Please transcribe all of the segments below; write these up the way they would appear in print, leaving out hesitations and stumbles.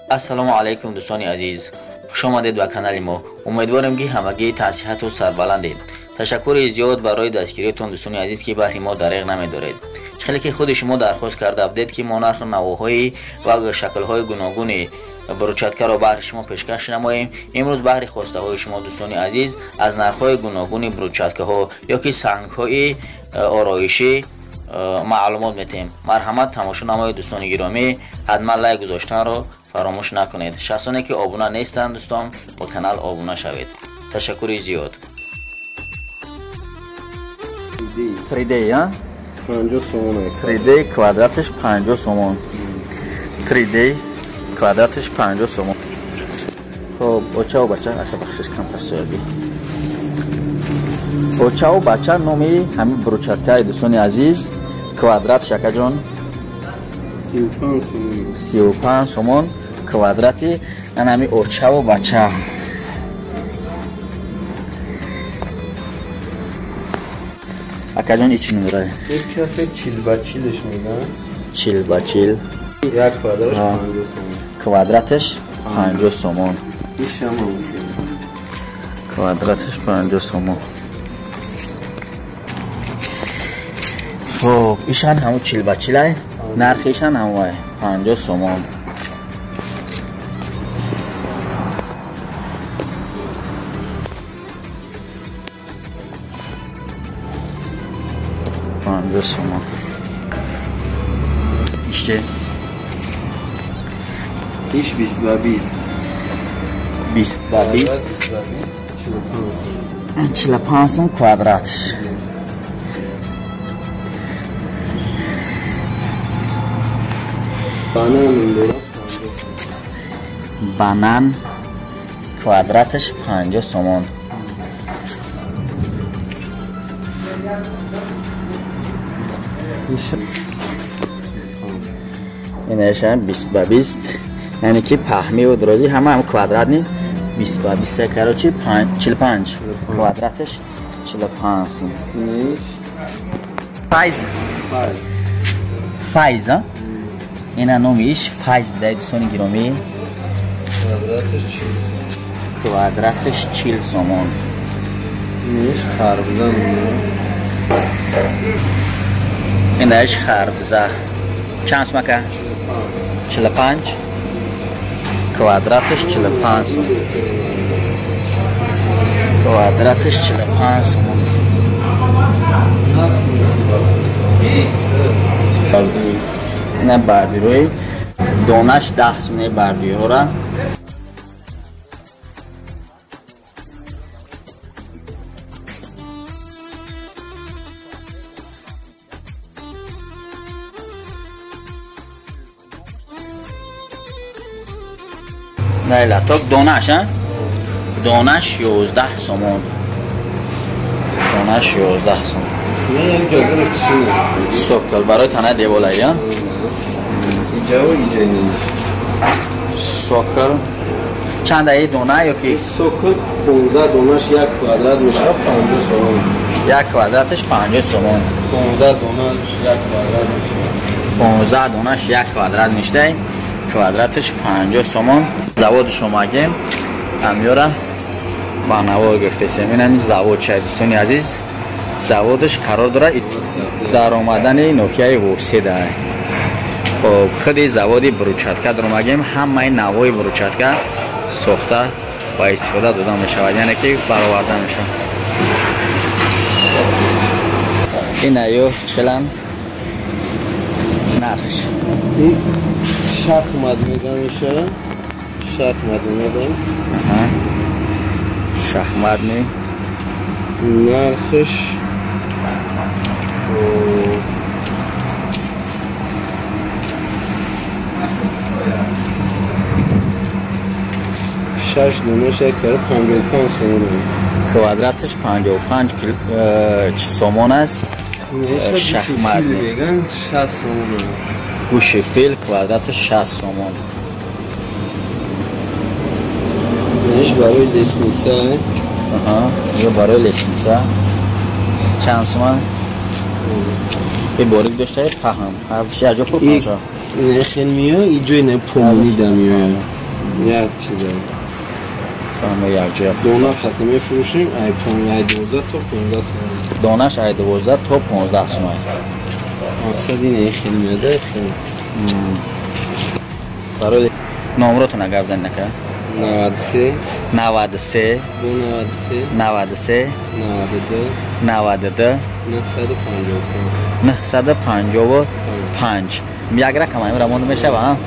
Ассалому алайкум дӯстони азиз, хуш омадед ба канали мо. Умедворем ки ҳамагӣ тансиҳату сарбаландед. Ташаккури зиёд барои дастгириятон дӯстони азиз, ки баҳри мо дареғ намедоред. Хеле ки худи шумо дархост карда будед, ки мо нарху навоҳои ва шаклҳои гуногуни брусчаткаро баҳри шумо пешкаш намоем. Имрӯз баҳри хостаҳои шумо дӯстони азиз аз нархҳои гуногуни брусчаткаҳо ё ки сангҳои ороишӣ маълумот метиҳем. Марҳамат тамошо намоед дӯстони гиромӣ, ҳатман лайк гузоштанро фаромӯш накунед. Шахсоне ки обуна нестанд дӯстон, ба канал обуна шавед. Ташаккури зиёд. 3D, а? 50 сомон. 3D квадраташ 50 сомон. 3D квадраташ 50 сомон. Хоб, очаву бача, аша бахшиш камтар сояби. Очаву бача номи ҳамин брусчаткаи дӯстони азиз, квадрат шакаҷон 35 сомон. 35 сомон квадрати ана ҳамин очаву бача. Акаҷон, ичи номера? Ин кафе 40 ба 40 меган. 40 ба 40. Як квадраташ 50 сомон. Квадраташ 50 сомон. Ишам квадраташ 50 сомон. Хоб, ишан ҳамун 40 ба 40, нархи ишан ҳамон 50 сомон. Сомон. Ишче? Иш 20 ба 20. 20 ба 20. 45 сом квадрат. Банан банан квадраташ 50 сомон. Инашам 20 ба 20, яъне ки паҳмиву дурозӣ ҳама ҳам квадрат ни 20 ба 20, короче 45 квадраташ 45 сом. Файз. Файз, а? Ина номи иш Файз бидай дӯстони гиромӣ. Квадраташ 40 сомон. Иш харбуза. Инаиш харбуза. Чанд сум ака? 45. Квадраташ 45 сом. Квадраташ 45 сомон. Ина барбирои донаш 10 сомони барбиёра. Латок донаш, а? Донаш 11 сомон. Донаш 11 сомон. Сокол барои танаи деволаи, а? Сокол чанд аи дона ё ки? Сокол 15 донаш як квадрат мешавад 50 сомон. Як квадраташ 50 сомон. 15 донаш як квадрат мешавад. 15 донаш як квадрат мешавад. Квадраташ 50 сомон. Заводш омадем, ҳамёра ба наво гирифтесем. Ин завод шай дӯстони азиз, заводаш қарор дорад дар омадани ноҳияи Воседа. Хоб, худи заводи брусчатка даромадем, ҳамаи навои брусчатка сохта ва истифода дода мешавад, яъне ки бароварда мешавад. Ин аю чӣ нархш? Шахмат меган иша. Шахмат меган. Шахмат не. Нархш шаш донаш як кара 55 сомон. Квадраташ 55 сомон аст. Шахмат меган 60 сомон. Гӯши фил квадраташ 60 сомон. Иш барои лестница. Аҳа, ё барои лестница. Чанд сомон? И борик доштаи паҳм. Ҳар чи аҷо пур Не хел миё, и ҷои не помни да миё. Як чиза. Фаҳмо, якҷоя. Дона хати мефурӯшем ай 12 то 15 сомон. Донаш ай 12 то 15 сомон. Мақсад ин хел меода хел. Барои номротон гап занед ака. 93 93 93 93 92 92 955 955. Як рақам ҳамин рамон мешава.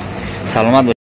Саломат.